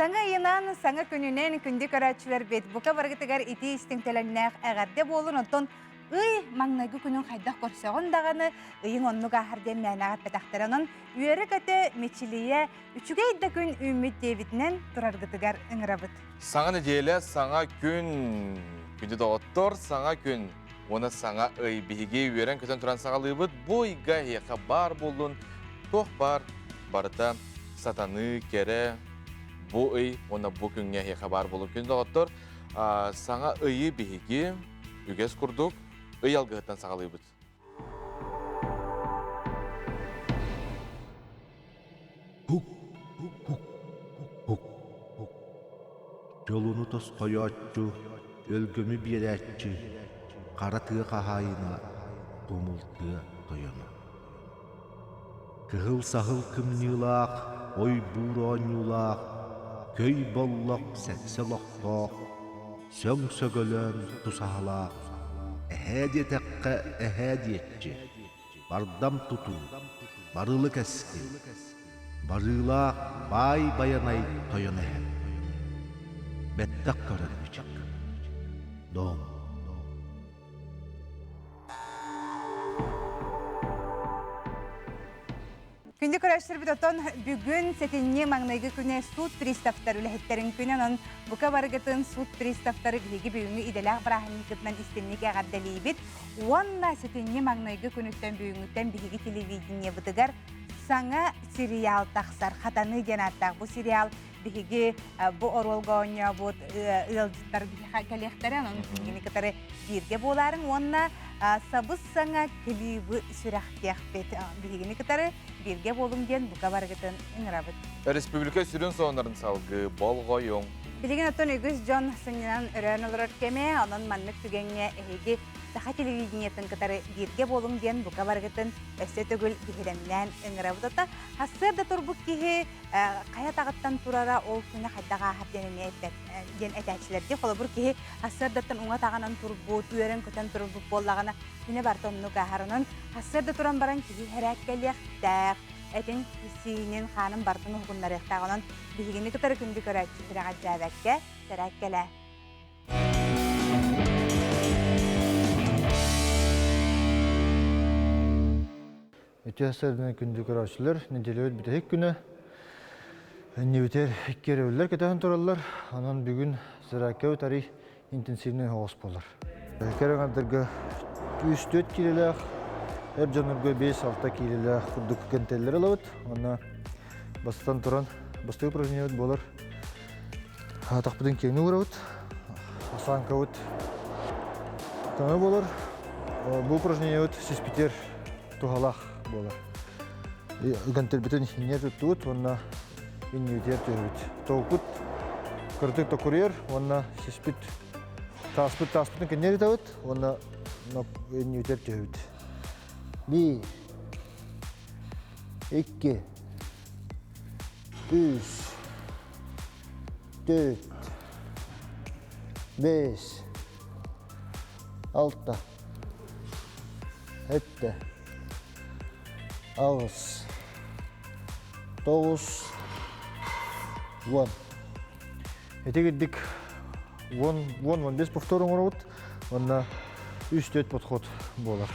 Саҥа ыйынан, саҥа күнүнэн күндү көрөөччүлэрбит бука барыгытыгар итии истиҥ төлөннөөх эҕэрдэ буолун. Оттон ый маҥнайгы күнүн хайдах көрсөҕүн даҕаны, ыйыҥ оннук ааһар диэн мээнэҕэ эппэтэхтэрэ. Онон үөрэ-көтө, мичилийэ, үчүгэй да күн үүммүт диэбитинэн тураргытыгар ыҥырабыт. Саҥа нэдиэлэ, саҥа күн. Күндү доҕоттор, саҥа күн уонна саҥа ый. Биһиги үөрэн-көтөн туран саҕалыыбыт. Бу ыйга эһиэхэ баар буоллун, туох баар барыта сатаныы, кэрэ, бу ый уонна бу күҥҥэ эһиэхэ баар буолун. Күндү доҕоттор, саҥа ыйы биһиги үгэс курдук ый алгыһыттан саҕалыыбыт. Хук, хук, хук, хук. Дьолуну тосхойооччу, өлгөмү биэрээччи, хара тыа хаһаайына, тумул тыа тойоно. Кыһыл саһыл кымньыылаах, ойбуур оонньуулаах, көй боллох сэксэ олохтоох, сөҥ сөгөлөөн тусаһалаах, эһээ диэтэххэ эһээ диэччи, бардам тутуу, барылы кэскил, барыылаах баай байанай тойон эһэм. Бэттэх көрөн бичик. Дом. Күндү көрөөччүлэрбит отон бүгүн сэтинньи маҥнайгы күнэ суут приставтар үлэһиттэрин күнэ онон бука барыгытын суут приставтары биһиги бүгүҥҥү идэлээх бырааһынньыккытынан истинник эҕэрдэлиибит уонна сэтинньи маҥнайгы күнүттэн бүгүҥҥүттэн биһиги телевидениебытыгар саҥа сериал тахсар хатаныы диэн ааттаах бу сериал биһиги бу оруолга оонньообут ыалдьыттар кэлиэхтэрэ, онон биһигини кытары бииргэ буолаарыҥ уонна сабыс-саҥа клибы сүрэхтиэхпит. Биһигини кытары бииргэ буолуҥ диэн бука барыгытын ыҥырабыт. Республика сүрүн сонуннарын салгыы болҕойуҥ. Билигин оттон үгүс дьон сынньанан өрөөн олорор кэмэ, онон маннык түгэҥҥэ эһиги саха телевидениетын кытары бииргэ буолуҥ диэн бука барыгытын өссө төгүл биһирэмнээн ыҥырабыт. Ота сарсыарда турбут киһи хайа атаҕыттан турара ол күнэ хайдах ааһар диэн эмиэ эппэт диэн этээччилэрдии холобур киһи сарсыардаттан уҥа атаҕынан турбут үөрэн-көтөн турбут буоллаҕына күнэ барыта оннук ааһар онон сарсыарда туран баран киһи сэрээккэлиэхтээх этин сиинин хаанын барытын уһугуннарыахтаах онон биһигини кытары күндү көрөөччү сүрэҕэлдьээбэккэ сэрээккэлээ Үтүө сарсыарданан күндү көрөөччүлэр, нэдиэлэбит бүтэһик күнэ. Иннибитигэр икки өрөбүллэр кэтэһэн тураллар. Онон бүгүн Сырааккабыт арый интенсивнэй оһоҕос буолар. Кэрэ аҥардарга 3-4 киилэлээх, эр дьоннорго 5-6 киилэлээх курдук гантеллэр ылабыт. Уонна бастатан туран бастакы упражнениебыт буолар. Атахпытын киэҥник уурабыт. Осанкабыт көмө буолар. Бу упражнениебыт сиспитигэр туһалаах буолар. Гантельбитин инньэ туттубут уонна иннибитигэр түһэбит. Толкут кырдык токуруйар уонна сиспит тааспыт тааспытын кэннигэр ытабыт уонна иннибитигэр түһэбит. Биир, икки, үс, төрт, бэс, алта, Сэттэ, аҕыс, тоҕус, уон. Ити курдук уон, 10-15 повтор оҥоробут уонна үс-төрт подход буолар.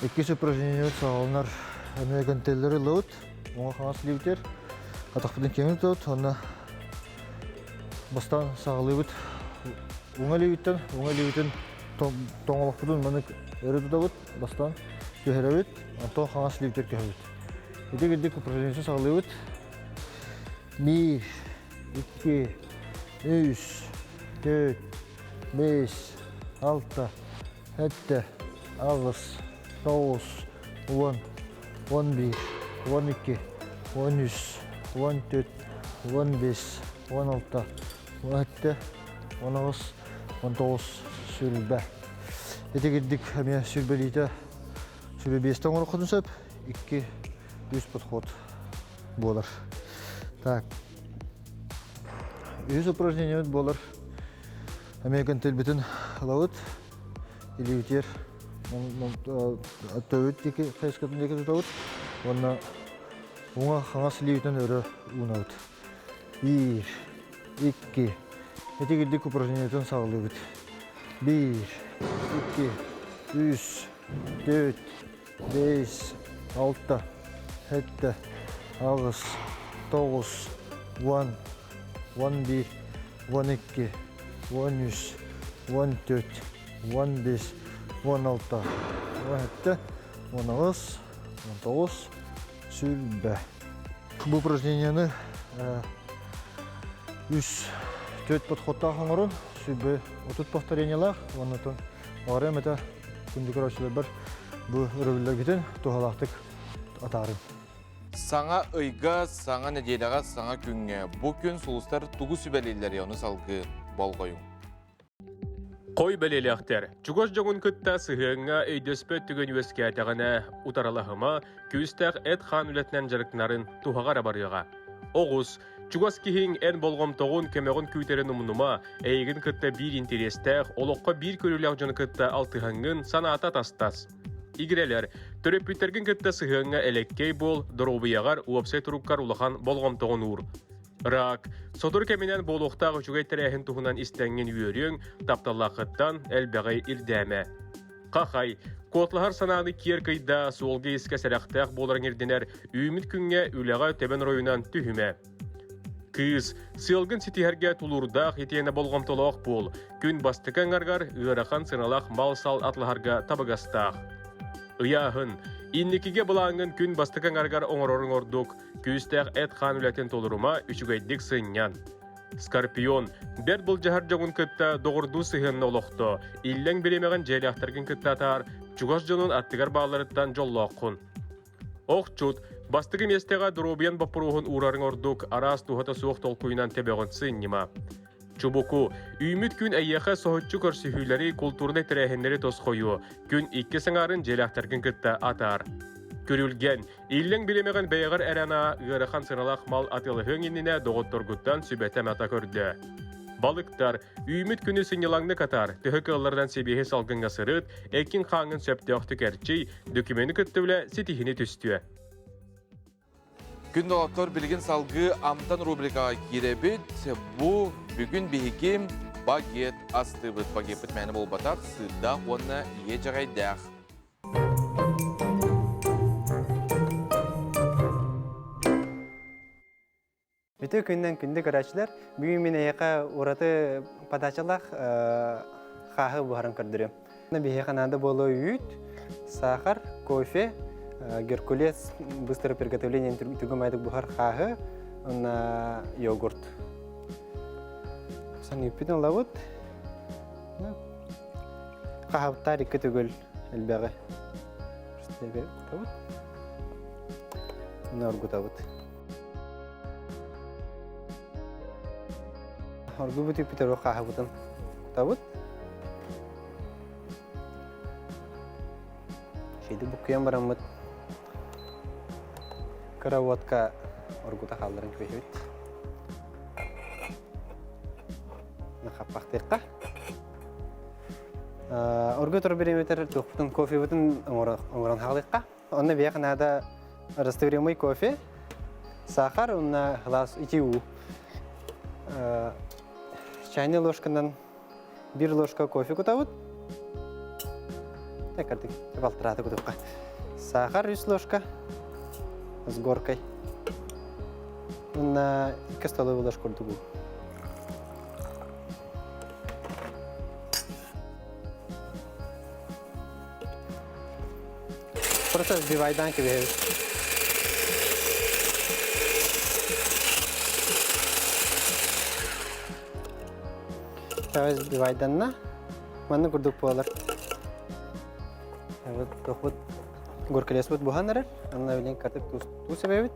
Иккис упражнениебыт саҕаланар эмиэ гантеллэри ылабыт, уҥа хаҥас илиибитигэр атахпытын киэҥник тутабыт уонна бастаан саҕалыыбыт уҥа илиибиттэн, уҥа илиибитин тоҥолохпутун маннык өрө тутабыт, бастаан түһэрэбит, онтон хаҥас илиибитигэр көһөбүт. Ити курдук упражнение саҕалыыбыт. Биир, икки, үс, төрт, бэс, алта, сэттэ, аҕыс, тоҕус, уон, 11, 12, 13, 14, 15, 16, 17, 18, 19, сүрбэ. Ити курдук эмиэ сүрбэлиитэ сүрбэ биэстэ оҥоруоххутун сөп. Икки, үс подход буолар. Так. Үһүс упражнениебыт буолар. Эмиэ гантельбитин ылабыт. Илиибитигэр төбөт диэки хайыскатын диэки тутабыт уонна уҥа хаҥас илиибитин өрө уунабыт. Биир, Икки. Ити упражнениетын саҕалыыбыт. Биир, икки, үс, төрт, бэс, алта, сэттэ, аҕыс, тоҕус, уон, 11, 12, 13, 14, 15, 16, 17, 18, 19, сүүрбэ. Бу упражнениены үс төрт подходтаах оҥорун, сүүрбэ 30 повторениелаах, уонна оҕарыам этэ күндү көрөөччүлэрбэр бу өрөбүллэргитин туһалаахтык атаарыҥ. Саҥа ыйга, саҥа нэдиэлэҕэ, саҥа күҥҥэ. Бу күн сулустар тугу сүбэлииллэрий ону салгыы болҕойуҥ. Хой бэлиэлээхтэр, чугас дьоҥун кытта сыһыаҥҥа өйдөспөт түгэн үөскээтэҕинэ, утарылаһыма, күүстээх эт-хаан үлэтинэн дьарыктанарын туһаҕа эрэ барыаҕа. Оҕус, чугас киһиҥ эн болҕомтоҕун, көмөҕүн күүтэрин умнума, эйигин кытта биир интэриэстээх, олоххо биир көрүүлээх дьону кытта алтыһаҥҥын санаата атастас. Игирэлэр, төрөппүттэргин кытта сыһыаҥҥа элэккэй буол, доруобуйаҕар, уопсай туруккар улахан болҕомтоҕун уур. Рак. Сотору кэминэн буолуохтаах үчүгэй тэрээһин туһунан истэҥҥин үөрүөҥ, тапталлааххыттан элбэҕи ирдээмэ. Хахай. Куотлаһар санааны киэр кыйда, суолга-иискэ сэрэхтээх буоларыҥ ирдэнэр, үүммүт күҥҥэ үлэҕэ төбөн оройунан түһүмэ. Кыыс. Сыалгын ситиһэргэ тулуурдаах итиэнэ болҕомтолоох буол. Күн бастакы аҥаргар ыарахан сыаналаах мал-сал атлаһарга табыгастаах. Ыйааһын. Инникигэ былааҥҥын күн бастакы аҥарыгар оҥороруҥ ордук. Күүстээх эт-хаан үлэтин толорума, үчүгэйдик сынньан. Скорпион, бэрт былдьаһар дьоҥун кытта доҕордуу сыһыанна олохто, иллэҥ бириэмэҕин дьиэлээхтэргин кытта атаар, чугас дьонун аттыгар баалларыттан дьоллооххун. Охчут, бастакы миэстэҕэ доруобуйан боппуруоһун уурарыҥ ордук, араас туһата суох толкуйунан төбөҕүн сынньыма. Чубуку, үүммүт күн эйиэхэ соһуччу көрсүһүүлэри, култуурунай тэрээһиннэри тосхойуо, күн иккис аҥаарын дьиэлээхтэргин кытта атаар. Күрүлгэн, иллэҥ бириэмэҕин бэйэҕэр эрэ анаа, ыарахан сыралаах мал атыылаһыаҥ иннинэ доҕотторгуттан сүбэтэ-мата көрдөө. Балыктар, үүммүт күнү сынньалаҥнык атаар, төһө кыалларынан сибиэһи салгыҥҥа сырыт, эккин-хааҥҥын сөптөөхтүк эрчий, дөкүмүөнү кытта үлэ ситиһини түстүө. Күн доҕоттор билигин салгыы Амтан рубрикаҕа киирэбит. Бу бүгүн биһиги багет астыыбыт. Багеппыт мээнэ буолбатах, сыырдаах уонна иэдьэҕэйдээх. Үтүө күннэн күндү көрөөччүлэр, бүгүн мин эйиэхэ ураты подачалаах хааһы буһаран көрдөрүөм. Биһиэхэ наада буолуо үүт, сахар, кофе, геркулес быстрое приготовление түгүм буһар хааһы уонна йогурт. Сан үүппүтүн ылабыт. Хаһабыттаар икки төгүл элбэҕи. Кутабыт. Уонна оргутабыт. Оргубут үппүтэр хааһыбытын кутабыт. Шейди буккуйан бараммыт кыра уотка оргута хаалларын күөһүбүт. Хаппахтыахха. Оргу турар бириэмэтэр туохпутун кофебытын оҥорон хаалыахха. Онно биһиэхэ наада растворимый кофе, сахар уонна глаз ити уу. Чайный ложканан биир ложка кофе кутабыт. Так, ардык балтараата кутукка. Сахар үс ложка с горкой. Уонна икки столовый ложка курдук уу. Просто сбивайдан кэбиһэбит. Сбивайданна. Манна курдук буолар. Вот тохбут горкалеспут буһан эрэр. Анна билин катык туус эбэбит.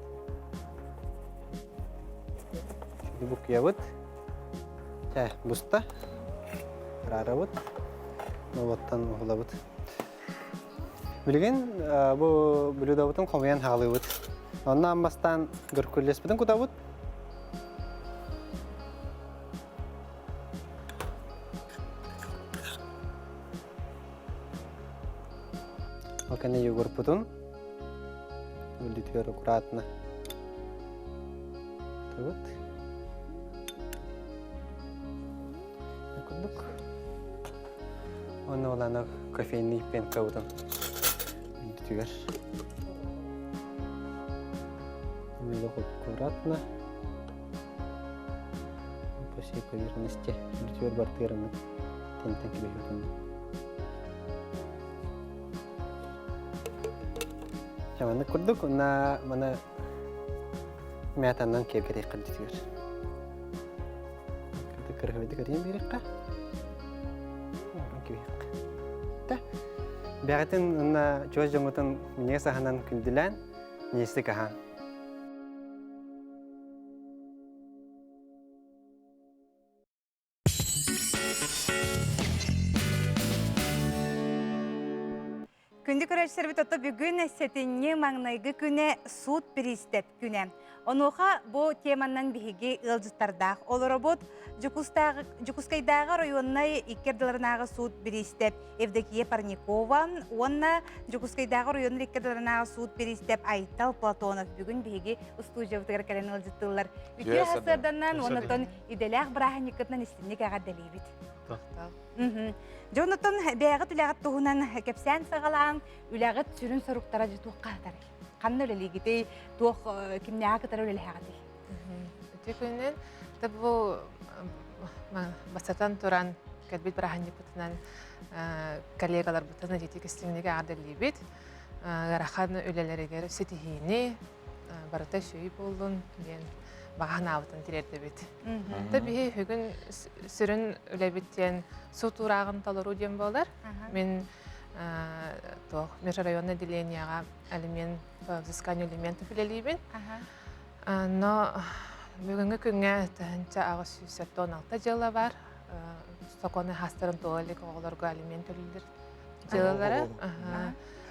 Буккуйабыт. Чэ, буста. Араарабыт. Уоттан уһулабыт. Билигин бу блюдобутун хомуйан хаалыыбыт. Онно аммастаан геркулеспытын кутабыт. Ол кэннэ йогурпутун үрдүтүгэр аккуратно кутабыт. Курдук. Онно оланы кофейный пенкабытын бүтүгэр. Аккуратно. По всей поверхности бүтүгэр бартыырыммыт тентен кибиһитин. Маннык курдук, уна мана мятаннан киэргэтиэххэ бүтүгэр. Кырыһыбыты көрүөн биэриэххэ. Кибиэххэ. Та. Бэҕэтин уонна чугас дьоҥҥутун минньигэс аһынан күндүлээн, минньигэстик аһаан. Күндү көрөөччүлэрбит ото бүгүн сэтинньи маҥнайгы күнэ суут бириистэп күнэ. Онуоха бу теманан биһиги ыалдьыттардаах олоробут. Дьокуускайдааҕы оройуоннай икки ардыларынааҕы суут бириистэп Евдокия Парникова уонна Дьокуускайдааҕы оройуоннар икки ардыларынааҕы суут бириистэп Айтал Платонов бүгүн биһиги устуудьуйабытыгар кэлэн ыалдьыттыыллар. Үтүө сарсыарданан уонна идэлээх бырааһынньыккытынан истинник эҕэрдэлиибит. Дьонутун бэйэҕит үлэҕит туһунан кэпсээн саҕалаан, үлэҕит сүрүн соруктара дьэ туохха сытарый? Ханна үлэлиигитий, туох кимнээҕи кытары үлэлэһэҕитий? Үтүө күнүнэн бу бастатан туран кэлбит бырааһынньыкпытынан коллегаларбытын ититик истиҥник эҕэрдэлиибит. Ыарахан үлэлэригэр ситиһиини, барыта үчүгэй буоллун диэн баҕа санаабытын тириэрдэбит. Та биһи бүгүн сүрүн үлэбит диэн суут уурааҕын толоруу диэн буолар. Мин туох межрайонное отделениеҕа алимент по взысканию алиментов үлэлиибин. Но бүгүҥҥү күҥҥэ 1816 дьыала бар. Сокуону хаастарын туола илик оҕолорго алимент төлүүллэр дьыалалара.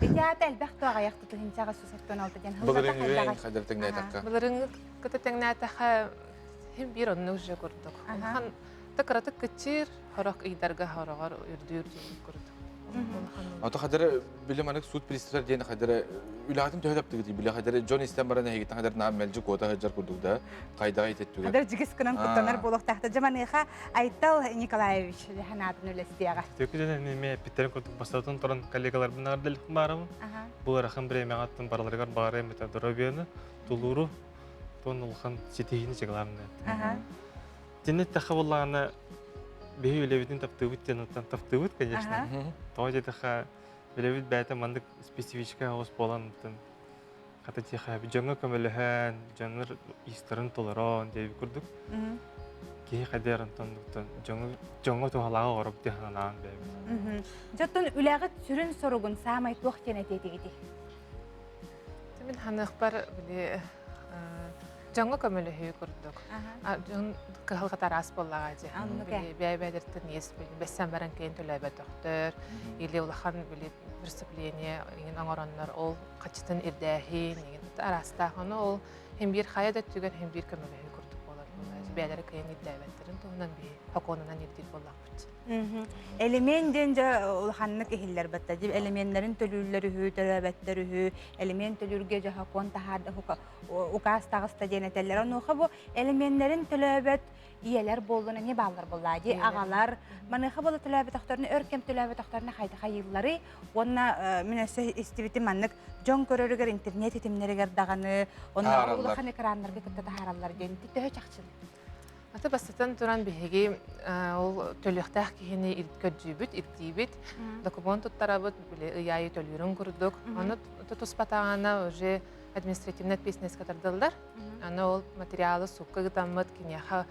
Ити аата элбэх туоҕайах тутуһунчаҕа сусаттан алта диэн Былырыҥҥы хайдар тэҥнээтэххэ. Былырыҥҥы кыта тэҥнээтэххэ хим биир оннук уже курдук. Улахан та кыратык кыччыыр, хорох ыйдарга хороҕор үрдүүр диэн курдук. Ото хадары били манык суут приставтар диэн хадары үлэҕитин төһө таптыгытый били хадары дьон истэн баран эһигиттэн хадары наам мэлдьи куота сылдьар курдук да хайдаҕа итеттүгэр. Хадары дьигис гынан куттанар буолуохтаахта. Дьаманыха Айтал Николаевич санаатын үлэстиэҕэ. Төкүдэн эмиэ эппиттэрин курдук бастатан туран коллегаларбын ардылык баарабын. Бу ыарахан бириэмэҕэ барыларыгар баҕарыам этэ здоровьены, тулууру, тон улахан ситиһиини чыгылаамны. Тинне тэхэ буоллаҕына биһи үлэбитин таптыыбыт диэн оттон таптыыбыт, конечно. Тоҕо диэтэхэ үлэбит бэйэтэ маннык специфическай оҕус буолан хата тиэхэ дьоҥҥо көмөлөһөн, дьоннор истарын толорон диэбит курдук киһи хайдах онтон дьоҥҥо туһалааҕы оҥоробут диэн санаан бэйэбит. Дьоттон үлэҕит сүрүн соругун саамай туох диэн этиэтигитий? Мин ханыахпар били дьоҥҥо көмөлөһүү курдук. Дьон кыһалҕата араас буоллаҕа дии. Бэйэ-бэйэлэриттэн иэс бэссэн баран кэлин төлөөбөтөхтөр или улахан били преступление иҥин оҥороннор ол хаччытын ирдээһин иҥин араастаах. Ону ол хим биир хайа да өттүгэр хим биир көмөлөһүү курдук буолар буолла. Бэйэлэрэ кыайан ирдээбэттэрин туһунан биһи сокуонунан ирдиир буоллахпыт. Элемент диэн дьэ улаханнык иһиллэр батта. Элеменнэрин төлүүллэр үһү, төлөөбөттөр үһү. Элемент төлүүргэ дьэ сокуон таһаарда укаас таҕыста диэн этэллэр. Онуоха бу элеменнэрин төлөөбөт ийэлэр буоллун эмиэ бааллар буоллаа дии аҕалар маныаха буола төлөөбөтөхтөрүнэ өр кэм төлөөбөтөхтөрүнэ хайда хайыылларый уонна мин өссө истибитим маннык дьон көрөрүгэр интернет ситимнэригэр даҕаны онно улахан экраннарга кытта таһаараллар диэн төһө чахчыный Аты бастатан туран биһиги ол төлүөхтээх киһини көрдүүбүт, ирдиибит, документ туттарабыт, били ый аайы төлүүрүн курдук. Ону тутуспатаҕына уже административный ответственность тардыллар. Аны ол материалы суукка ытаммыт киниэхэ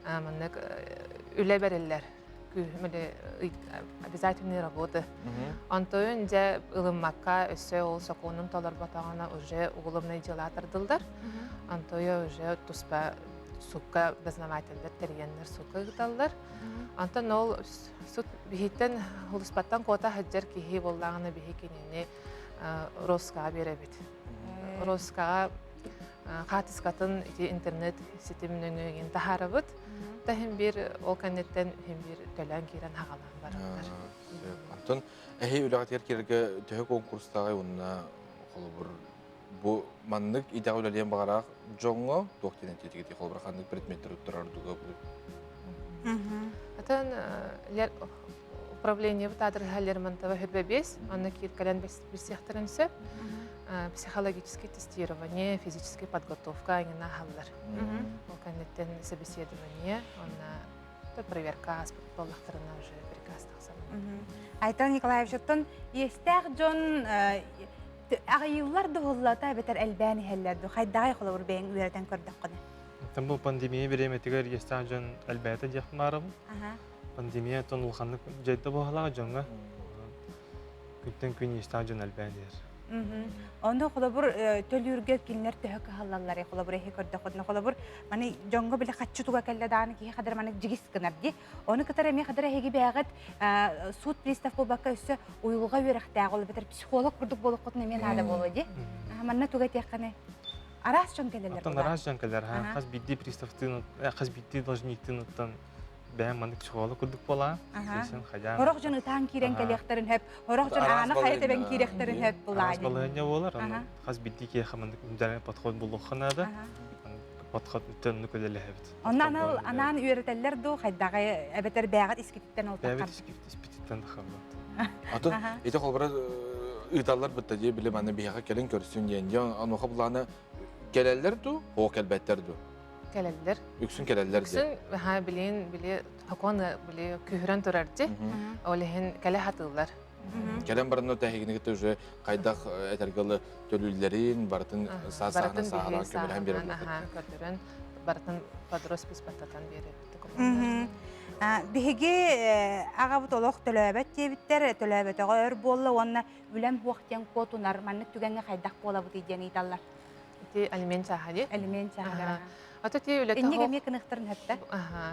маннык үлэ бэриллэр обязательные работы. Онтон дьэ ылыммакка өссө ол сокуонун толорботоҕуна уже уголовное дела тардыллар. Онтойо уже туспа суукка дознавателлэр тэрийэннэр суукка ыыталлар. Онтон ол суд биһиттэн улуспаттан куота сылдьар киһи буоллаҕына биһи кинини Роскаҕа биэрэбит. Роскаҕа хаартыскатын ити интернет ситим нөҥүө таһаарабыт. Та иһин биир ол кэнниттэн иһин биир төлөөн киирэн хаҕалаан бараллар. Онтон эһи үлэҕитигэр киирэргэ төһө конкурстааҕый уонна холобур бу маннык идэҕэ үлэлиэн баҕараах дьоҥҥо туох диэн этиэтигит холобур ханнык предметтэр туттарар ордуга? Атын управление аадырыһа Лермонтова хүрбэ онно кииркэлэн билсиэхтэрин сөп. Психологическое тестирование, физическая подготовка айына аһаллар. Ол кэнниттэн собеседование, онно проверка ааспыт буоллахтарына уже приказ тахсан. Айтал Николаевич, оттон иэстээх дьон аҕыйыыллар дуһуллата эбэтэр элбээн иһэллэр ду хайдаҕай холобур бэйэҥ үөрэтэн көрдөххүнэ? Оттон бу пандемия бириэмэтигэр иэстээх дьон элбээтэ диэхпин баарабын. Пандемия оттон улаханнык дьайда буолалаах дьоҥҥо. Күнтэн күн иэстээх дьон элбээн иһэр. Онно холобур төлүүргэ кинилэр төһө кыһаллаллар холобур эһи көрдөххүтүнэ холобур маны дьоҥҥо били хаччы туга кэллэ даҕаны киһи хадыр маны дьигис гынар дии. Ону кытары эмиэ хадыр эһиги бэйэҕит суут пристав буолбакка өссө уйулҕа үөрэхтээх ол эбэтэр психолог курдук буолуоххутун эмиэ наада буолуо дии. Манна туга этиэххиний? Араас дьон кэлэллэр. Оттон араас дьон кэлэр. Хас биирдии приставтыын, хас биирдии должниктыын оттон бэйэм маннык психолог курдук буолаа. Хайаан. Хорох дьон ытаан киирэн кэлиэхтэрин хөп, хорох дьон ааны хайа тэбэн киириэхтэрин хөп булаа. Араас балаһыанньа буолар. Хас биирдии киһиэхэ маннык подход булуохха наада. Подход үттэн үлэлэһэбит. Онно анал анаан үөрэтэллэр дуу хайдаҕы эбэтэр бээҕит искититтэн ол Бээбит испититтэн тахаллар. Атын ити холбора ыыталлар бытта дии били манна биһиэхэ кэлин көрсүн диэн дьон онуоха булааны кэлэллэр дуу, оо кэлбэттэр дуу? Кэлэллэр. Үксүн кэлэллэр дии. Үксүн ха билин били хокон били күһүрэн турар дии. Ол иһин кэлэ хатыыллар. Кэлэн баран тэһигини уже хайдах этэргалы төлүүллэрин барытын саа-саана сааһылаан көмөлөһөн биэрэр. Көрдөрөн барытын под роспись баттатан биэрэр. Биһиги аҕабыт олох төлөөбөт диэбиттэр, төлөөбөтөҕө өр буолла уонна үлэм суох диэн куотунар, маннык түгэҥҥэ хайдах буолабытый диэн ыйыталлар. Ити алимент чааһа дии? Алимент чааһа. Ата ти үлэтэ Инник эмиэ кыныхтарын хөптө.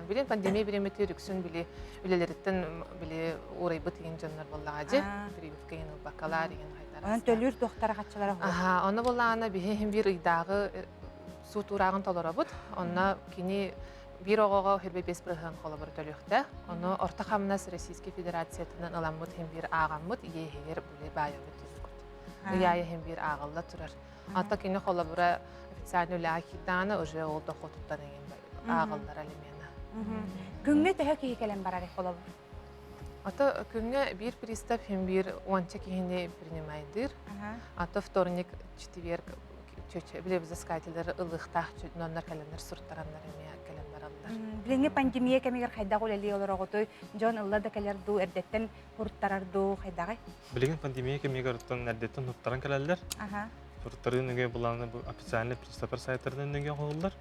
Билин пандемия бириэмэтигэр үксүн били үлэлэриттэн били уурайбыт игин дьоннор буоллаҕа дии. Прививка игин ылбаккалар игин хайдар. Онон төлүүр туохтара хаччылара Аха, ону буоллаҕына биһи иһин биир ыйдааҕы суут уурааҕын толоробут. Онно кини биир оҕоҕо 25% холобур төлүөхтээх. Ону орто хамнас Российской Федерациятынан ыламмыт иһин биир ааҕаммыт, иэһигэр били баайабыт диэбиккут. Ый аайы иһин биир ааҕылла турар. Ата кини холобура официальный үлэҕэ киирдэҕинэ уже ол дохуотуттан эҥин ааҕыллар алимена. Күҥҥэ төһө киһи кэлэн барар холобур? Ата күҥҥэ биир пристав иһин биир уонча киһини принимайдыыр. Ата вторник, четверг чөчө били взыскателлэр ылыахтаах ноннор кэлэннэр суртараннар эмиэ кэлэн бараллар. Билиҥҥи пандемия кэмигэр хайдах үлэлии олороҕутуй? Дьон ылла да кэлэр дуу, эрдэттэн хуруттарар дуу хайдаҕый? Билигин пандемия кэмигэр оттон эрдэттэн хуруттаран кэлэллэр. Хуруттарыы нөҥүө былааны бу официальный приступер сайтарынан нөҥүө оҥоһуллар.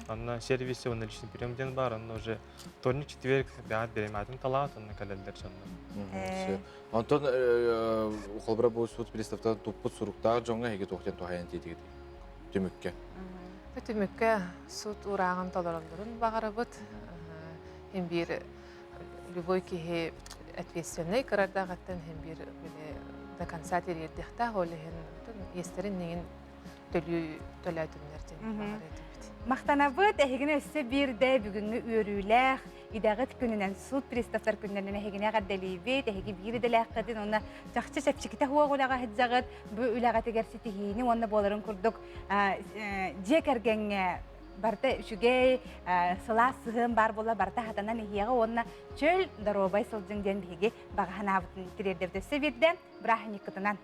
Онно сервисе уонна личный прием диэн баар, онно уже вторник, четверг бэҕэт бириэмэтин талаат, онно кэлэллэр дьоннор. Онтон холобура бу суут приставтан туппут суруктаах дьоҥҥо эһиги туох диэн туһайан тиийдигит түмүккэ? Түмүккэ суут уурааҕын толороллорун баҕарабыт. Хин биир любой киһи ответственный кырардаҕыттан иһин биир били до конца тириэрдиэхтээх ол иһин иэстэрин иҥин төлүү төлөөтүннэр диэн баҕар этибит. Махтанабыт эһигини өссө биирдэ бүгүҥҥү үөрүүлээх идэҕит күнүнэн суут приставтар күннэринэн эһигини эҕэрдэлиибит, эһиги биир идэлээххитин уонна чахчы чэпчэкитэ суох үлэҕэ сылдьаҕыт, бу үлэҕитигэр ситиһиини уонна буоларын курдук дьиэ кэргэҥҥэ барыта үчүгэй, сылаас сыһыан баар буола барыта хатанан иһиэҕэ уонна чөл доруобай сылдьыҥ диэн биһиги баҕа санаабытын тириэрдэбит өссө биирдэ бырааһынньыккытынан.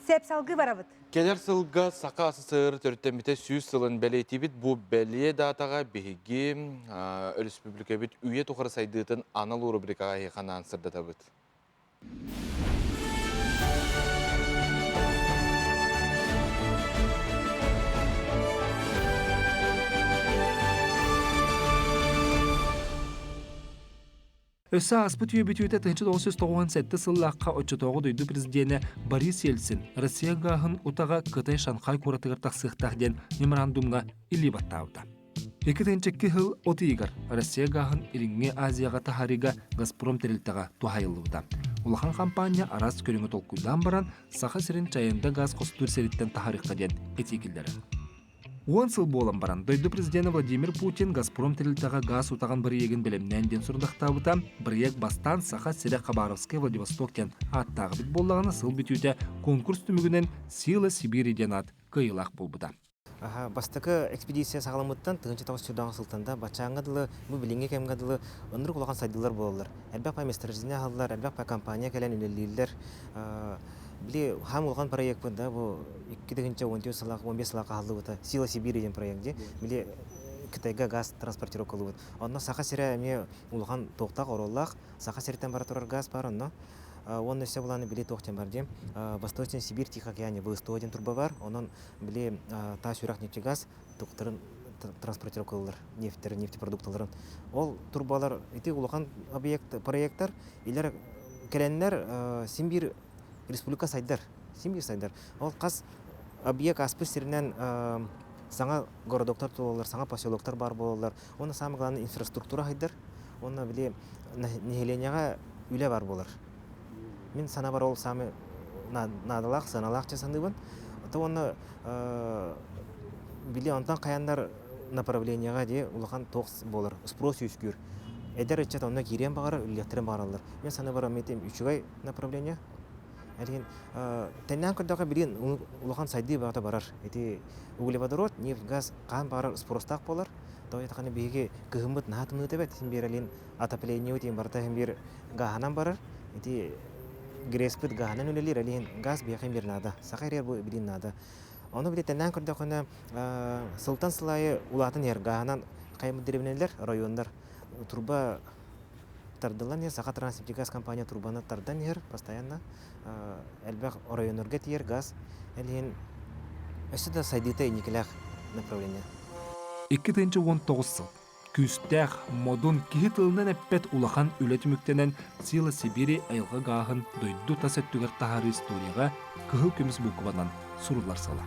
Сеп салгыы барабыт. Кэлэр сылга Саха СССР төрүттэммитэ 100 сылын бэлиэтиибит. Бу бэлиэ даатаҕа биһиги өрөспүүбүлүкэбит үйэ тухары сайдыытын анал рубрикаҕа эһиэхэ анаан сырдатабыт. Өссө ааспыт үйэ бүтүүтэ 1997 сыллаахха оччотооҕу дойду президенэ Борис Ельцин Россия гааһын утаҕа Кытай Шанхай куоратыгар тахсыахтаах диэн меморандумҥа илии баттаабыта. 2002 сыл от ыйыгар Россия гааһын Илиҥҥи Азияҕа таһаарыыга Газпром тэрилтэҕэ туһаайыллыбыта. Улахан хампаанньа араас көрүҥү толкуйдаан баран, Саха сирин Чайында гаас хостуур сириттэн таһаарыахха диэн этии киллэрэр. Уон сыл буолан баран, дойду президенэ Владимир Путин Газпром тэрилтэҕэ гаас утаҕын бырайыагын бэлэмнээн диэн сурдахтаабыта. Бырайыак бастаан Саха сирэ Хабаровскай Владивосток диэн ааттаах эбит буоллаҕына, сыл бүтүүтэ конкурс түмүгүнэн «Сила Сибири» диэн аат кыайыылаах буолбута. Бастакы экспедиция саҕаламмыттан 1900 сылтан да баччааҥҥа дылы бу билиҥҥи кэмҥэ дылы оннук улахан сайдыылар буолаллар. Элбэх пай месторождение аһаллар, элбэх пай компания кэлэн үлэлииллэр. Били хаам улахан проекпыт да бу 2014 сылаах 15 сылаах аһыллыбыта Сила Сибири диэн проект дии. Били Кытайга газ транспортировкалыыбыт. Онно Саха сирэ эмиэ улахан туохтаах оруоллаах. Саха сириттэн бара турар газ бар онно. Уонна өссө булааны били туох диэн бар диэн. Восточный Сибирь Тихоокеане ВСТО диэн турба бар. Онон били таас үрэх нефтегаз туктарын транспортировкалыылар нефтьтэрин, нефтепродукталарын. Ол турбалар ити улахан объект, проекттар илэр кэлэннэр син биир республика сайдар. Син биир сайдар. Ол хас объект ааспыт сиринэн саҥа городоктар тулаллар, саҥа поселоктар баар буолаллар. Уонна самое главное инфраструктура сайдар. Уонна били нэһилиэнньэҕэ үлэ бар буолар. Мин санаабар ол самый наадалаах, сыаналаах дьэ саныыбын. То уонна били онтон хайаннар направлениеҕа дии улахан туох буолар, спрос үөскүүр. Эдэр ыччат онно киириэн баҕарар, үлэлиэхтэрин баҕараллар. Мин санаабар үчүгэй направление. Әлигин тэннээн көрдөххө билигин улахан сайдыы баҕата барар. Ити углеводород, нефть, газ хаан баҕарар спростаах буолар. Тоҕо диэтэххинэ биһиги кыһыммыт наһаа тымныыта эбит. Син биир алин отопление диэн барыта син биир гааһынан барар. Ити ГРЭСпит гааһынан үлэлиир, алин газ биһиэхэ биир наада. Саха эрэр бу билин наада. Ону били тэннээн көрдөххүнэ сылтан сыл аайы улаатан иһэр гааһынан хайымыт дэриэбинэлэр, районнар турба тардыллан иһэр. Саха Транснефтегаз компания турбаны тардан иһэр постоянно. Элбэх оройуоннарга тиийэр газ. Ол иһин өссө да сайдыыта инникилээх направление. 2019 сыл. Күүстээх, модун, киһи тылынан эппэт улахан үлэ түмүктэнэн Сила Сибири айылҕа гааһын дойду тас өттүгэр таһаарыы историяҕа кыһыл көмүс буукубанан суруллар сыла.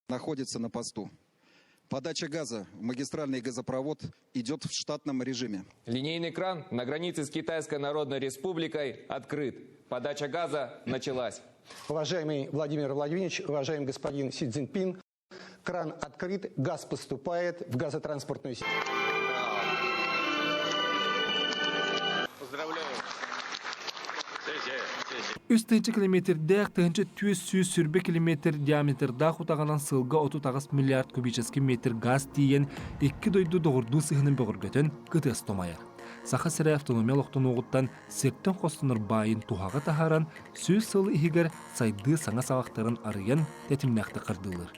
находится на посту. Подача газа в магистральный газопровод идет в штатном режиме. Линейный кран на границе с Китайской Народной Республикой открыт. Подача газа началась. Уважаемый Владимир Владимирович, уважаемый господин Си Цзиньпин, кран открыт, газ поступает в газотранспортную сеть. Поздравляю. Үс тыһыынча километрдээх 1420 километр диаметрдаах утаҕынан сылга 38 миллиард кубическай метр газ тиийэн икки дойду доҕордуу сыһынын бөҕөргөтөн кытыас томайар. Саха сирэ автономия олохтонуоҕуттан сиртэн хостонор баайын туһаҕа таһааран 100 сыл иһигэр сайдыы саҥа саҕахтарын арыйан тэтимнээхтик хардыылыыр.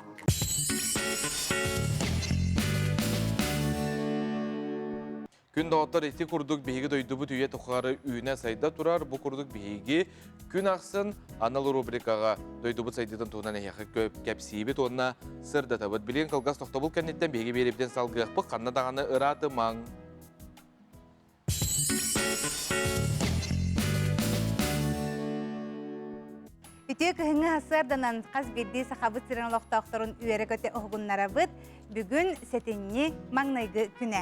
Күн доҕоттор ити курдук биһиги дойдубут үйэ тухары үүнэ-сайда турар. Бу курдук биһиги күн ахсын анал рубрикаҕа дойдубут сайдыытын туһунан эһиэхэ көп кэпсиибит уонна сырдатабыт. Билигин кылгас тохтобул кэнниттэн биһиги биэриибитин салгыахпыт. Ханна даҕаны ыраатымаҥ. Үтүө кыһыҥҥы сарсыарданан хас биирдии сахабыт сирин олохтоохторун үөрэ-көтө уһугуннарабыт. Бүгүн сэтинньи маҥнайгы күнэ.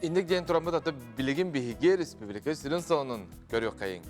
Инник диэн тураммыт аты билигин биһиги республика сирин сонун көрүөххэйиҥ.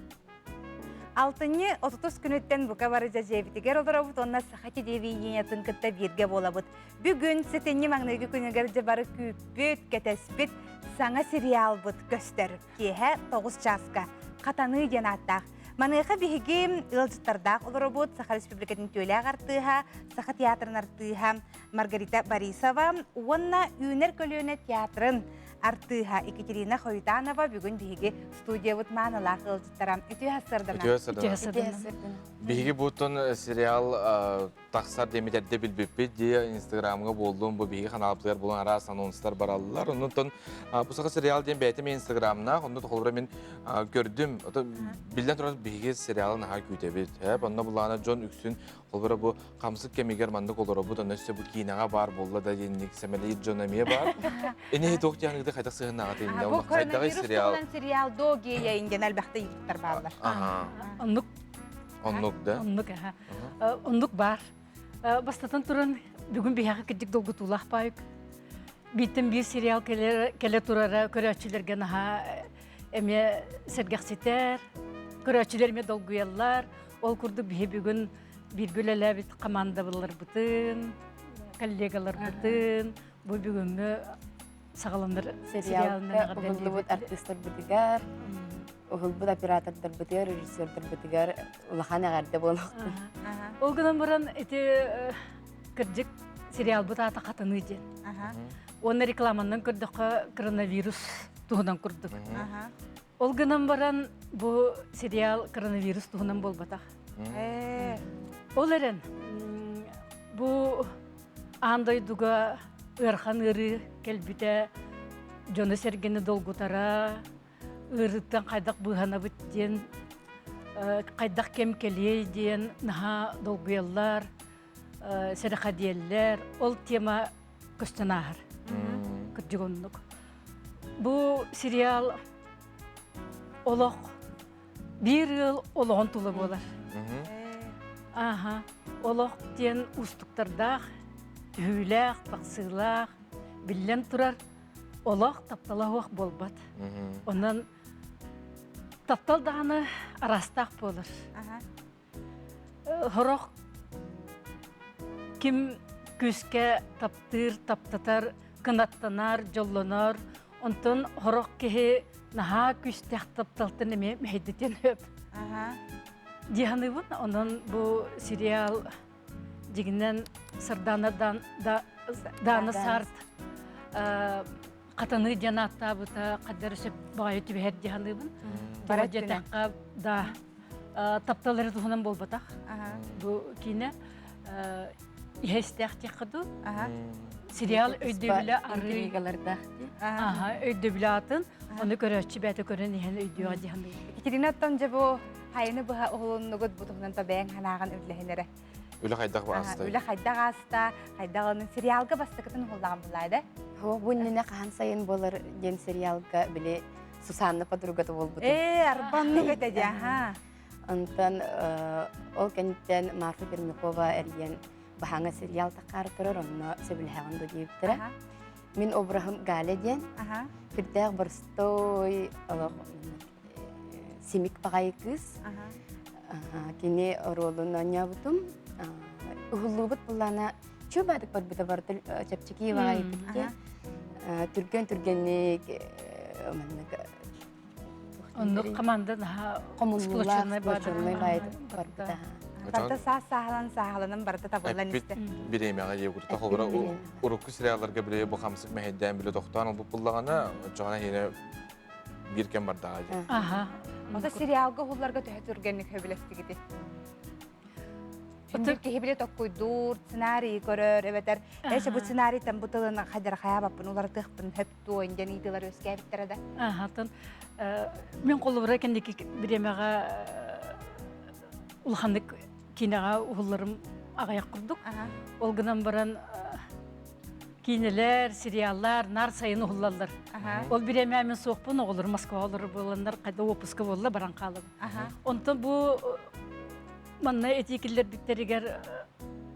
Алтынньы 30 күнүттэн бука бары дьэбитигэр олоробут уонна Саха телевидениетын кытта бииргэ буолабыт. Бүгүн сэтинньи маҥнайгы күнүгэр дьэ бары күүппүт, кэтэспит саҥа сериалбыт көстөр. Киэһэ 9 чааска Хатаныы диэн ааттаах. Маныаха биһиги ыалдьыттардаах олоробут Саха Республикатын түөлээх артыыһа, Саха театрын артыыһа Маргарита Борисова уонна Үүнэр көлүөнэ театрын артыыһа Екатерина Хоютанова бүгүн биһиги студиябыт маанылаах ыалдьыттара. Үтүө сарсыардана. Үтүө сарсыардана. Биһиги бутун сериал тахсар диэмит эрдэ билбиппит дии инстаграмҥа буоллун бу биһиги ханаалбытыгар буолан араас анонстар бараллар оннуттан бу саха сериал диэн бэйэтэ инстаграмнаах онно холобура мин көрдүм биллэн турар биһиги сериалы наһаа күүтэбит ээ онно булаана дьон үксүн холобура бу хамсык кэмигэр маннык олоробут онно өссө бу киинэҕэ баар буолла да диэнник сэмэлиир дьон эмиэ баар Эниһи туох диэхниги хайдах сыһыннаҕа тииннэ Бу коронавирус сериал сериал догия инден элбэхтэ ыйыттар бааллар. Оннук Оннук да? Оннук, аха. Оннук бар. Бастатан туран, бүгүн биһиэхэ кырдьык долгутуулаах баайык. Бииртэн биир сериал кэлэ турара көрөөччүлэргэ наһаа эмиэ сэргэхситэр, көрөөччүлэр эмиэ долгуйаллар. Ол курдук биһи бүгүн бииргэ үлэлээбит командабылларбытын, коллегаларбытын бу бүгүҥҥү саҕаланар сериалга уһуллубут артыыстарбытыгар, уһулбут кырдьык сериалбыт аата Хатаныы диэн. Уонна рекламаннан көрдөххө коронавирус туһунан курдук. Ол гынан баран бу сериал коронавирус туһунан буолбатах. Ол эрэн бу аан дойдуга ыарахан ыарыы кэлбитэ дьону-сэргэни долгутара, ыарыыттан хайдах быыһанабыт диэн, хайдах кэм кэлиэй диэн наһаа долгуйаллар, сэрэхэдийэллэр. Ол тема көстөн ааһар. Кырдьык оннук. Бу сериал олох биир ыал олоҕун тула буолар. Аха, олох диэн уустуктардаах, түһүүлээх, тахсыылаах, биллэн турар, олох таптала суох буолбат. Онон таптал даҕаны араастаах буолар. Сорох ким күүскэ таптыыр, таптатар, кынаттанар, дьоллонор, онтон сорох киһи наһаа күүстээх тапталтан эмиэ мэһэйдэтиэн сөп. Дии саныыбын. Онон бу сериал дьиҥинэн Сардаана Даана Сарт хатаныы диэн ааттаабыта хаддары сөп баҕайы түбэһэр дии саныыбын. Тоҕо диэтэххэ, да, таптал эрэ туһунан буолбатах. Бу киинэ иһэ истээх диэххэ дуу. Сериал өйдөбүлэ арыы өйдөбүлэ атын, ону көрөөччү бэйэтэ көрөн иһэн өйдүөҕэ дии саныыбын. Екатеринаттан дьэ бу хайыны быһа уһулуннугут бу туһунан то бэйэҥ санааҕын үллэһин эрэ. Үлэ хайдах ааста? Үлэ хайдах ааста? Хайдах аны сериалга бастакытын уһуллаҕын буллаа да? Бу иннинэ хаһан сайын буолар диэн сериалга били Сусанна подругата буолбутум. Ээ, арбаннык этэ дии, аха. Онтон ол кэнниттэн Марфа Пермякова эрийэн баһаҥа сериал таххаары турар, онно сөбүлэһэҕин дуо диэбиттэрэ. Мин обраһым Галя диэн. Сүрдээх боростуой, олох симик баҕайы кыыс. Кини оруолун оонньообутум. Уһуллуубут буллаана чуубаадык барбыта барыта чэпчэки баҕайытык Түргэн түргэнник маннык Оннук команда наһаа хомуллуулаах сплоченный барбыта. Барыта саас сааһылан сааһыланан барыта табыллан истэ. Бириэмэҕэ диэбит. Холобура урукку сериалларга биле бу хамсык мэһэйдээн биле тохтоон ылбыт буллаҕына, оччоҕуна иһинэ биир кэм бардаҕа дии. Аха. Ото сериалга уһулларга төһө түргэнник сөбүлэстигити? Биир киһи биле токкуйдуур, сценарийы көрөр, эбэтэр эше бу сценарийтан бу тылын хайдара хайаабаппын уларытыахпын хөп дуо диэн ыйытыылар үөскээбиттэрэ да. Аха, мин холобура кэнники бириэмэҕэ улаханнык киинэҕэ уһулларым аҕыйах курдук. Ол гынан баран киинэлэр, сериаллар наар сайын уһуллаллар. Ол бириэмэ мин суохпун, оҕолор Москваҕа олорор буоланнар, хайда уоппуска буолла баран хаалабын. Онтон бу манна этии киллэрбиттэригэр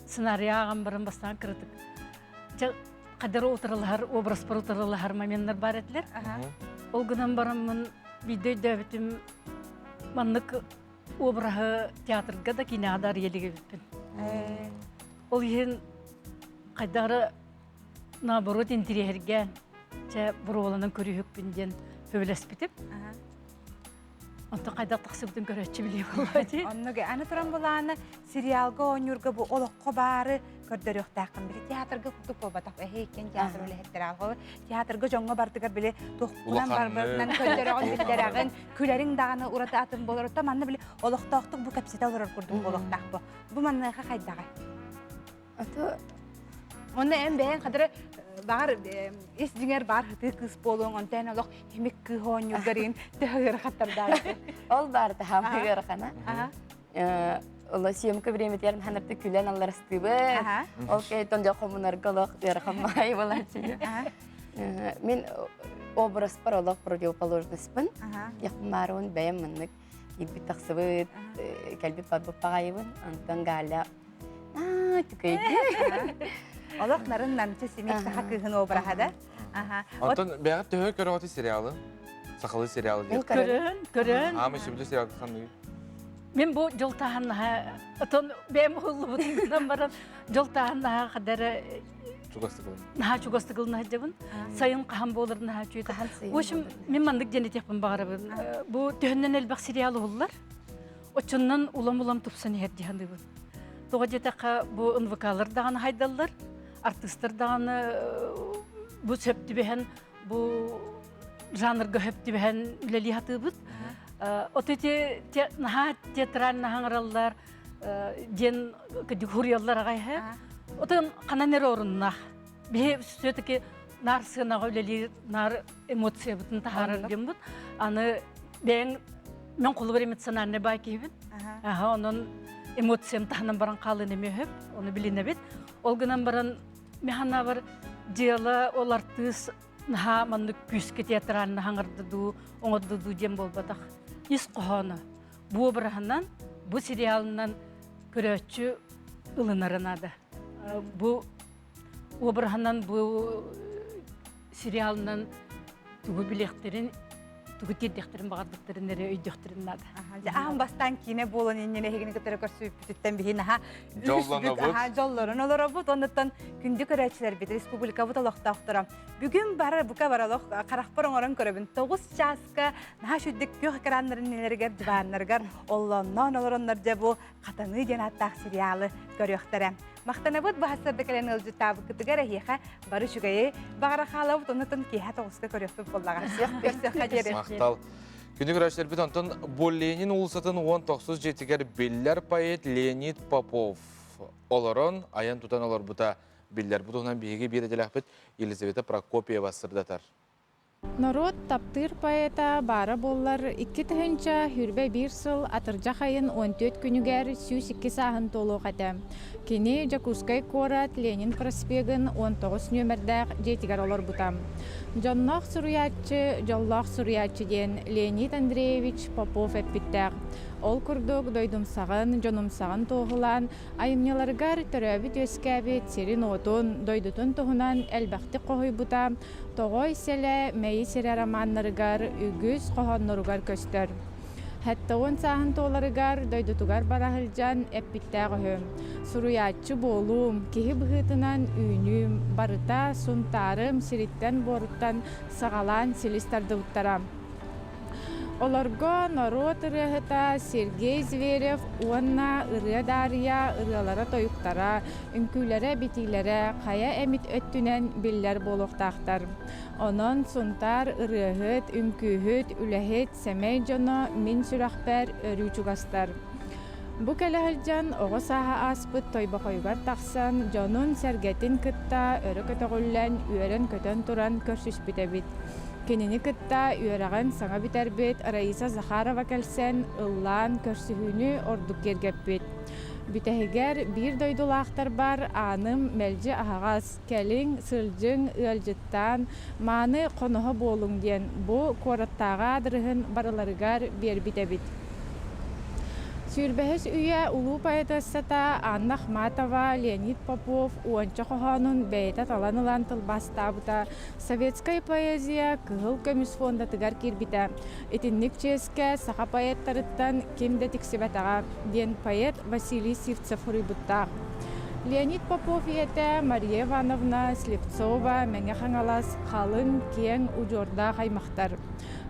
сценарий ааҕан баран бастаан кыратык хадары утарылаһар, образпар утарылаһар моменнар бар этилэр. Ол гынан бараммын биирдэ өйдөөбүтүм маннык обраһы театрга да киинэҕэ да арыйа илик эбиппин. Ол иһин хайдах эрэ наоборот интириэһиргээн чэ боруобаланан көрүһүкпүн диэн сөбүлэспитим. Онтон хайдах тахсыбытын көрөөччү билиэ буолуо дии. Оннук аны туран булааны сериалга оонньуурга бу олоххо баары көрдөрүөхтээххин били театрга курдук буолбатах эһи иккиэн театр үлэһиттэрэ алҕалы театрга дьоҥҥо бардыгар били туохпунан барбытынан көрдөрөҕүн биллэрэҕин күлэриҥ даҕаны ураты атын буолар оттон манна били олохтоохтук бу кэпсэтэ олорор курдук буолуохтаах бу бу манныаха хайдаҕай Ото Онно эн бэйэҥ хадары баҕар ис дьиҥэр баар хытыы кыыс буолуоҥ, онтон олох химик кыыс оонньуургар иин төһө ыарахаттардаах Ол баар таһаамы ыарахана. Ола съемка времятигэр ханарты күлэн алларастыыбы. Ол кэйтон дьэ хомунарга олох ыарахан баҕайы буолааччы. Мин образпар олох противоположностьпын. Яхмаарун бэйэм маннык киирбит тахсыбыт, кэлбит барбыт баҕайыбын. Онтон Галя Олох нарын намчы симик саха кыыһын обраһа да. Онтон бэйэҕит төһө көрөҕүт сериалы? Сахалыы сериалы диэн. Көрөн, көрөн. Аамай сөбүлүү сериал ханныгый? Мин бу дьол таһаннаһа, отон бэйэм уһуллубутунан баран дьол таһаннаһа хадара чугастык наһаа чугастык ылына сылдьабын. Сайын хаһан буолар наһаа үчүгэй. В общем, мин маннык диэн этиэхпин баҕарабын. Бу төһөннөн элбэх сериал уһуллар. Оччоннон улам-улам тупсан иһэр дии саныыбын. Тоҕо диэтэххэ, бу НВК-лар даҕаны хайдаллар, артыыстар даҕаны бу сөп түбэһэн, бу жанрга сөп түбэһэн үлэлии сатыыбыт. От ити наһаа театрально хаҥыраллар диэн хуруйаллар аҕай Отон ханан эрэ оруннаах. Биһи все-таки наар сыанаҕа үлэлиир, наар эмоциябытын таһаарар диэммит. Аны бэйэҥ мен холобур эмоциональный баай киһибин. Аха, онон эмоциям таһынан баран хаалын эмиэ сөп, ону билинэбит. Ол гынан баран механабар дьыала ол артыыс наһаа маннык күүскэ театрально хаҥырда дуу, оҥордо дуу диэн буолбатах. Ис хоһооно. Бу обраһынан, бу сериалынан көрөөччү ылынара наада. Бу обраһынан, бу сериалынан тугу билиэхтэрин, тугу тиэрдиэхтэрин баҕарбыттарын эрэ өйдүөхтэрин наада. Аан бастаан киинэ буолан иннинэ эһигини кытары көрсүбүппүтүттэн биһи наһаа Дьоллонобут. Дьоллорун олоробут. Оннуттан күндү көрөөччүлэрбит, республикабыт олохтоохторо. Бүгүн бары бука бар олох харахпар оҥорон көрөбүн. 9 чааска наһаа сүрдүк күөх экраннарын иннилэригэр, диваннарыгар оллонноон олороннор дьэ бу Хатаныы диэн ааттаах сериалы көрүөхтэрэ. Махтанабыт баһастарда кэлэн ыалдьыттаабыккытыгар эһиэхэ бары үчүгэйи баҕара хаалабыт, оннуттан киэһэ тоҕуска көрүөхпүт буоллаҕа. Көрсүөххэ диэри. Махтал. Күнү көрөөччүлэрбит онтон бу Ленин уулуссатын 19 дьиэтигэр биллэр поэт Леонид Попов олорон, айан тутан олорбута биллэр. Бу туһунан биһиги биир идэлээхпит Елизавета Прокопьева сырдатар. Норуот таптыыр поэта баара буоллар, 2021 сыл атырдьах айын 14 күнүгэр 102 сааһын туолуох этэ. Кини Дьокуускай куорат Ленин проспегын 19 нүөмэрдээх дьиэтигэр олорбута. Дьонноох суруйааччы, дьоллоох суруйааччы диэн Леонид Андреевич Попов эппиттээх. Ол курдук дойдумсаҕын, дьонумсаҕын туоһулаан айымньыларыгар төрөөбүт-үөскээбит сирин-уотун, дойдутун туһунан элбэхтик хоһуйбута, Тоҕой сэлэ Мэйи сирэ романнарыгар үгүс хоһоонноругар көстөр. 70 сааһын туоларыгар дойдутугар бара сылдьан эппиттээх үһү. Суруйааччы буолуум, киһи быһыытынан үүнүүм, барыта Сунтаарым сириттэн-буоруттан саҕалаан силис тардыбыттара. Олорго норуот ырыаһыта Сергей Зверев уонна Ырыа Даарыйа ырыалара-тойуктара, үҥкүүлэрэ-битиилэрэ хайа эмит өттүнэн биллэр буолуохтаахтар. Онон Сунтаар ырыаһыт, үҥкүүһүт, үлэһит, сэмэй дьоно мин сүрэхпэр өрүү чугастар. Бу кэлэ сылдьан оҕо сааһа ааспыт Тойбохойугар тахсан дьонун-сэргэтин кытта өрө көтөҕүллэн, үөрэн-көтөн туран көрсүспүт эбит. Кинини кытта үөрэҕин саҥа бүтэрбит Раиса Захарова кэлсэн, ыллаан көрсүһүүнү ордук киэргэппит. Бүтэһигэр биир дойдулаахтарбар ааным мэлдьи аһаҕас, кэлиҥ, сылдьыҥ, ыалдьыттаан, мааны хоноһо буолуҥ диэн бу куораттааҕы аадырыһын барыларыгар биэрбит эбит. Сүүрбэһис үйэ улуу поэтессата Анна Ахматова Леонид Попов уонча хоһоонун бэйэтэ талан ылан тылбаастаабыта Советская поэзия Кыһыл көмүс фондатыгар киирбитэ. Итинник чиэскэ саха поэттарыттан ким да тиксибэтэҕэ, диэн поэт Василий Сивцев суруйбуттаах. Леонид Попов ийэтэ Мария Ивановна Слепцова Мэҥэ Хаҥалас халыҥ, киэҥ удьуордаах аймахтар.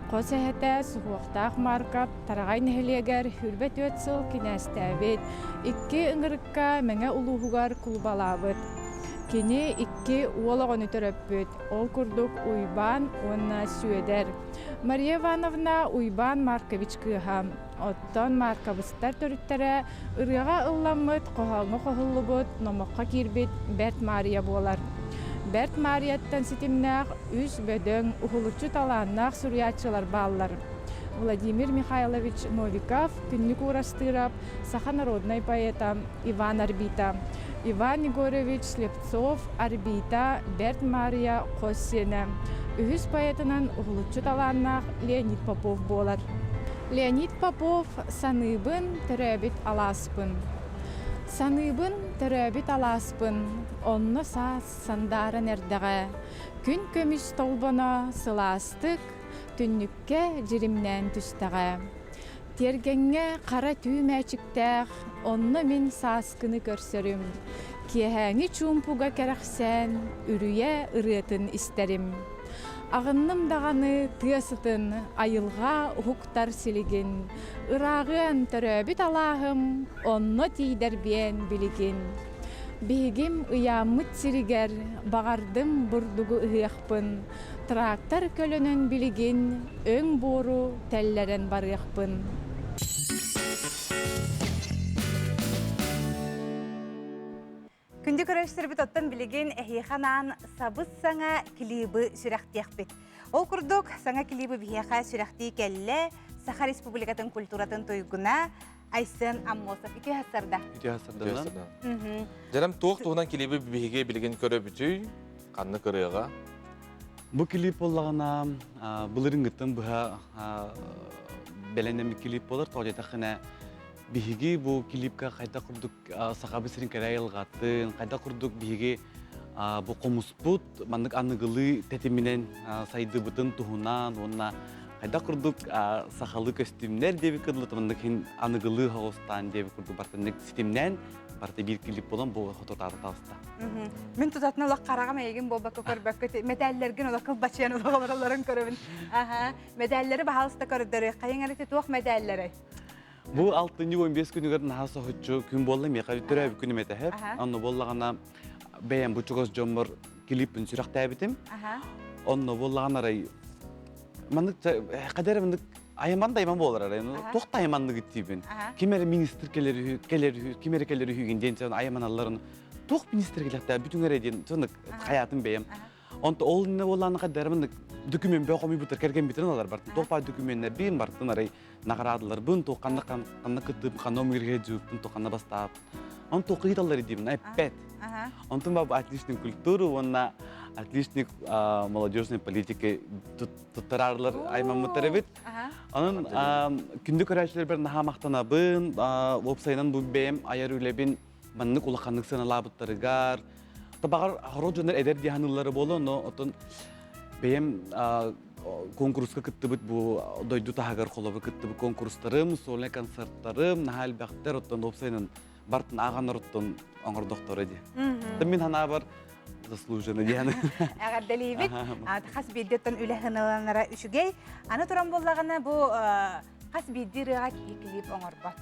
Хос эһэтэ Суһуохтаах Маркап Тараҕай нэһилиэгэр 24 сыл кинээстээбит, икки ыҥырыкка Мэҥэ улууһугар кулубалаабыт. Кини икки уол оҕону төрөппүт, ол курдук Уйбаан уонна Сүөдэр. Мария Ивановна Уйбаан Маркович кыыһа, оттон Марковыстар төрүттэрэ ырыаҕа ылламмыт, хоһооҥҥо хоһуллубут, номоххо киирбит Бэрт Маарыйа буолар. Бэрт Маарыйаттан ситимнээх үс бөдөҥ, уһулуччу талааннаах суруйааччылар бааллар. Владимир Михайлович Новиков, Күннүк Уурастыырап, саха народнай поэта Иван Арбита, Иван Егорович Слепцов, Арбита, Бэрт Маарыйа хос сиэнэ, үһүс поэтынан уһулуччу талааннаах Леонид Попов буолар. Леонид Попов «Саныыбын, төрөөбүт алааспын». Саныыбын, төрөөбүт алааспын, онно саас сандааран эрдэҕэ, күн көмүс толбоно сылаастык түннүккэ дьиримнээн түстэҕэ. Тиэргэҥҥэ хара түү мээчиктээх, онно мин сааскыны көрсөрүм. Киэһээҥи чуумпуга кэрэхсээн, үрүйэ ырыатын истэрим. Аҕынным даҕаны тыа сытын, айылҕа уһуктар силигин, Ырааҕыан төрөөбүт алааһым, онно тиийдэрбиэн билигин. Биһигим ыйааммыт сиригэр баҕардым бурдугу ыһыахпын, Трактор көлөнөн билигин өҥ буору тэллэрэн барыахпын. Күндү көрөөччүлэрбит оттон билигин эһиэхэ анаан сабыс саҥа клибы сүрэхтиэхпит. Ол курдук, саҥа клибы биһиэхэ сүрэхтии кэллэ Саха Республикатын культуратын туйгуна Айсен Аммосов. Үтүө сарда. Үтүө сарданан. Дьэрем туох туһунан клибы биһиги билигин көрөбүтүй? Ханнык ырыаҕа? Бу клип буоллаҕына былырыҥҥыттан быһа бэлэнэммит клип буолар. Тоҕо диэтэххинэ биһиги бу клипка хайдах курдук сахабыт сирин кэрэ айылҕатын, хайдах курдук биһиги бу хомуспут маннык аныгылыы тэтиминэн сайдыбытын туһунан уонна хайдах курдук сахалыы көстүүмнэр диэбит курдук маннык иһин аныгылыы соҕустаан диэбит курдук бартаннык ситимнээн барыта биир клип буолан бу хотутаата таҕыста. Мин тутатына олох хараҕым эйигин буолбакка көрбөккө мэтээллэргин олох кылбачыйан олоролорун көрөбүн. Аха, мэтээллэри баһаалыста көрдөрүөххэйиҥ эрэ туох мэтээллэрэй? Бу алтынньы 15 күнүгэр наһаа соһуччу күн буолла миэхэ төрөөбүт күнүм этэһэр. Онно буоллаҕына бэйэм бу чугас дьоммор клиппин сүрэхтээбитим. Онно буоллаҕына арай маннык хадэр маннык айаман да айман буолар арай туох да айманныгыт диибин. Ким эрэ министр кэлэр үһү, кэлэр үһү, ким эрэ кэлэр үһүгүн диэн айманалларын туох министр кэлэхтээ бүтүн эрэ диэн сонук хаятым бэйэм. Онто ол инне буоллаана хайдарымын документ бөҕө хомуйбуттар кэргэммитин алар бартын туох баар докуменнарбын бартын арай наҕараадаларбын туох ханна ханна кыттыым ханна омугиргэ дьууппун туох ханна бастаап он туох ыйыталлар диибин эппэт онтун баб отличник культуры уонна отличник молодежной политики туттарарлар аймаммыттар эбит онон күндү көрөөччүлэрбэр наһаа махтанабын уопсайынан бу бэйэм айар үлэбин маннык улаханнык сыаналаабыттарыгар табаҕар хорох дьоннор эдэр дии саныыллара буолуо но отон бэйэм конкурска кыттыбыт бу дойду таһыгар холобур кыттыбыт конкурстарым сольнай концерттарым наһаа элбэхтэр оттон уопсайынан бартын ааҕан оттон оҥордохторо дии мин ханаабар заслуженно диэн эҕэрдэлиибит хас биирдиттэн үлэ хыналанара үчүгэй аны туран буоллаҕына бу хас биирдии ырыаҕа киһи клип оҥорбот.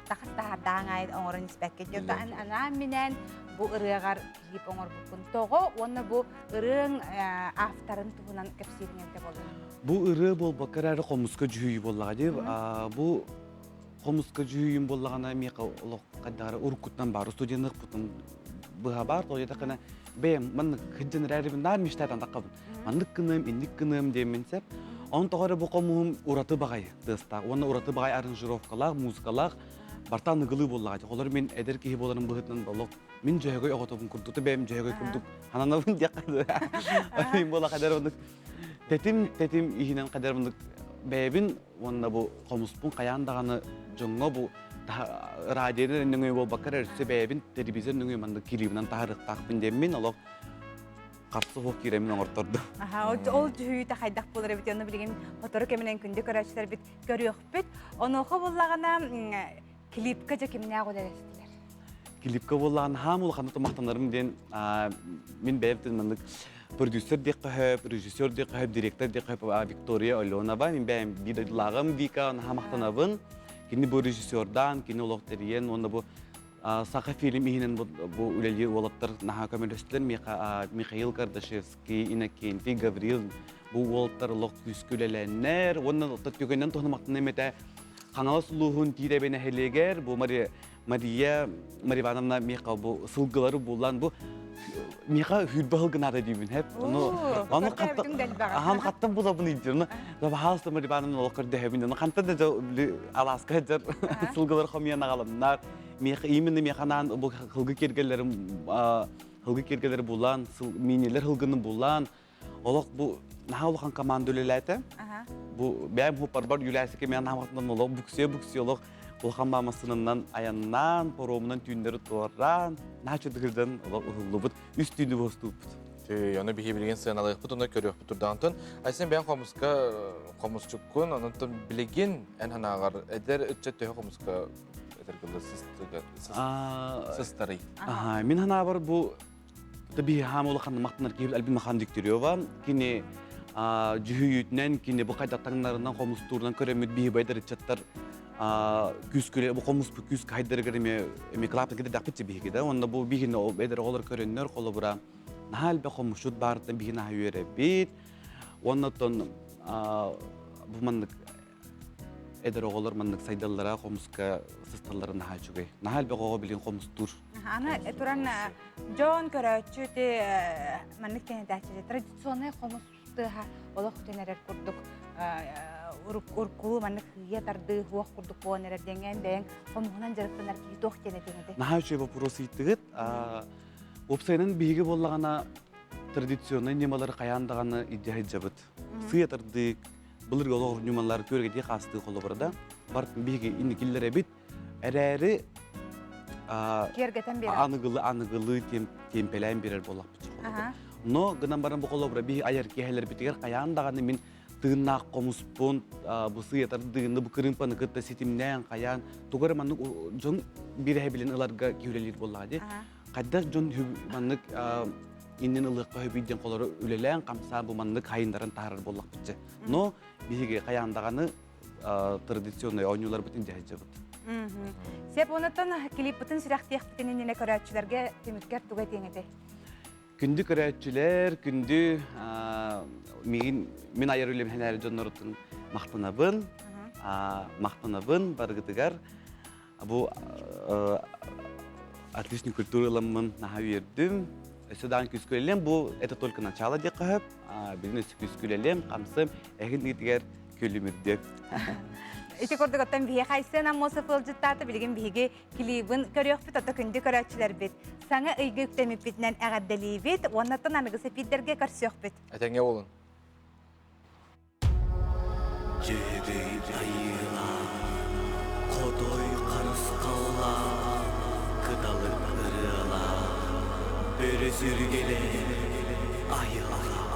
Тахас таһаардаан аайы оҥорон испэккэ диэн анаан-минээн бу ырыаҕар клип оҥорбуккун. Тоҕо уонна бу ырыаҥ авторын туһунан кэпсиириҥ эбитэ буолла? Бу ырыа буолбакка эрээри хомуска дьүһүйүү буоллаҕа дии. Бу хомуска дьүһүйүүм буоллаҕына миэхэ олох хайдах уруккуттан баар студенныхпытын быһа баар тоҕо диэтэххинэ бэйэм маннык сылдьан эрээрибин наар мечтаатан таххабын маннык гыныам инник гыныам диэммин сөп Онон тоҕо эрэ бу хомуһум ураты баҕайы тыастаах уонна ураты баҕайы аранжировкалаах, музыкалаах барта аныгылыы буоллаҕа дии. Холор мин эдэр киһи буоларым быһыытынан олох мин дьөһөгөй оҕотобун курдук, бэйэм дьөһөгөй курдук хананабын диэххэ Мин буола хадэр оннук тэтим тэтим иһинэн хадэр оннук бэйэбин уонна бу хомуспун хайаан даҕаны дьоҥҥо бу радионан нөҥүө буолбакка эрэ өссө бэйэбин телевизор нөҥүө маннык килиибинэн таһаарыахтаахпын диэммин олох харса суох киирэммин оҥортордум. Аха, ол дьүһүйүүтэ хайдах буолар эбит, ону билигин сотору кэминэн күндү көрөөччүлэрбит көрүөхпүт. Онуоха буллаҕына клипка дьэ кимнээх үлэлэстилэр? Клипка буоллаҕына хаам улаханнык тумахтанарым диэн мин бэйэм маннык продюсер диэххэ сөп, режиссер диэххэ сөп, директор диэххэ сөп Виктория Оленова, мин бэйэм биир дойдулааҕым Вика, наһаа махтанабын. Кини бу режиссердаан, кини олох тэрийэн уонна бу Саха фильм иһинэн бу үлэлиир уолаттар наһаа көмөлөстүлэр. Михаил Кардашевский, Иннокентий, Гаврил бу уолаттар олох күүскэ үлэлээннэр. Уонна түгэнинэн туһанамахтана эмэтэ Хаҥалас улууһун Тиирэбэ нэһилиэгэр бу Мария Мария Ивановна миэхэ бу сылгылары булан бу миэхэ хүрбэ сылгынаата диибин хэп. Ону ону ахан хаттан булабын идир. Ону баһаалыста Мария Ивановна олох көрдөһөбүн. Ону хантан да алааска сылдьар сылгылар хомуйан аҕаланнар. Миэхэ именно миэхэ анаан бу хылгы киэргэллэрин хылгы киэргэлэри булан, минилер хылгыны булан, олох бу наһаа улахан команда үлэлээтэ. Бу бэйэм хуппарбар юлясика мен наһаа олох буксуя буксуя олох улахан маамасынынан айаннаан, паромунан түүннэри туораан, наһаа чөдүгүрдэн олох уһуллубут, үс түүнү бостууппут. Түй, ону биһи билигин сыаналыахпыт, ону көрүөхпүт турдаҕынтын. Айсен бэйэн хомуска хомусчуккун, онон билигин эн санааҕар эдэр ыччат төһө хомуска этэргылы сыстарый? Мин санаабар бу биһи хаам улахан мактанар киһи Альбина Хан Дегтярева. Кини Дьүһүйүүтүнэн кини бу хайдах таҥнарынан хомустуурунан көрөммүт биһи байдar ыччаттар күүскүлэ бу хомуспу күүс хайдарыгар эме эме клапан кидэдэхпит биһиги да онно бу биһини эдэр оҕолор көрөннөр холобура наһаа элбэх хомусчут баарыттан биһи наһаа үөрэбит уонна оттон бу маннык эдэр оҕолор маннык сайдаллара хомуска сысталлара наһаа үчүгэй. Наһаа элбэх оҕо билин хомустуур. Аны туран дьон көрөөччү ти маннык тэнэтээччи традиционный хомус тыаһа олох үтэн эрэр курдук уркулу маннык хыйа тардыы хуох курдук буолан эрэр диэҥҥэн бэйэҥ хомуһунан дьарыктанар киһи туох диэн этиҥ этэй? Наһаа үчүгэй вопрос ыйыттыгыт. Уопсайынан биһиги буоллаҕына традиционнай ньымалары хайаан даҕаны илдьэ сылдьабыт. Сыа тардыы, былыргы олоҕор ньымалар күөргэтии хаастыы холобура да бар биһиги инникиллэр эбит эрээри киэргэтэн биэрэр аныгылы аныгылыы тиэмпэлээн биэрэр буоллахпыт но гынан баран бу холобура биһи айар киэһэлэрбитигэр хайаан даҕаны мин тыыннаах хомуспун бу сыйатардыыны бу кырыымпаны кытта ситимнээн хайаан тугу эрэ маннык дьон бирэһэбилин ыларга киһилэлиир буоллаҕа дии хайдах дьон маннык иннин ылыахха хөбүй диэн холору үлэлээн хамсаан бу маннык хайыннаран таһаарар буоллахпытчы. Но биһиги хайаан даҕаны традиционный оонньууларбытын дьаһайдьабыт. Сеп онотон клиппытын сүрэхтиэхпитин иннинэ көрөөччүлэргэ түмүккэр туга этиэҥ этэй? Күндү көрөөччүлэр, күндү миигин мин айар үлэм хэнээри дьоннорутун махтанабын. Махтанабын барыгытыгар. Бу отличный культура ыламмын наһаа үөрдүм. Өссө даҕаны күскүлэлиэм. Бу это только начало диэххэ сөп. Билин өссө күскүлэлиэм, хамсым, эһин ыытыгар күлүмүрдүөм. Ити курдук оттон биһиэхэ Айсен Аммосов ыалдьыттаата билигин биһиги клибын көрүөхпүт, ото күндү көрөөччүлэрбит. Саҥа ыйга үктэммиппитинэн эҕэрдэлиибит уонна оттон аныгыс эпиирдэргэ көрсүөхпүт. Этэҥҥэ буолун. Дьүһүгүй айыылаах, хотой харысхаллаах, кыталык ырыалаах, бөрө сүргэлээх айылҕа.